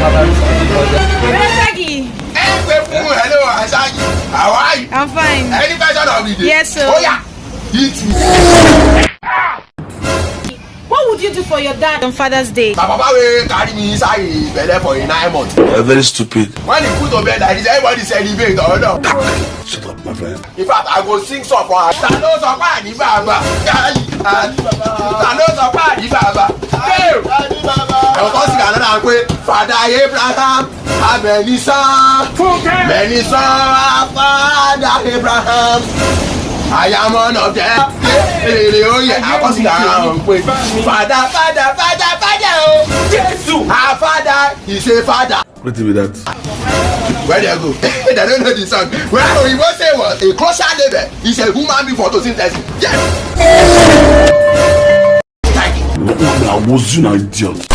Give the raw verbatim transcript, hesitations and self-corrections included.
Brother Shaggy. Hey, wait, wait, hello, Asagi. How are you? I'm fine. Any question of the day? Yes, sir. Oh, yeah. Hit me. What would you do for your dad on Father's Day? My papa will carry me inside his belly for a nine months. You're very stupid. When he put to bed like this, everybody celebrate, oh no. Shut up, my friend. In fact, I go sing song for her. Ta ló sọ pé àní bàbá? Ta ló sọ pé àní bàbá? Hey! Àwọn kan sì kà lọ́dà pé Father Abraham, how many sons? Many sons, Father Abraham. I am one of them. Èrè oyè àkọsílẹ̀ àwọn pé Father, Father, Father, Father o. Jésù. Our Father is a Father. Wetin be that? Where they go? They don't know the song. Well, Oyibo say what? A crusher label is a human being photosynthesis. Yes. Thank you. Na was you na idiot.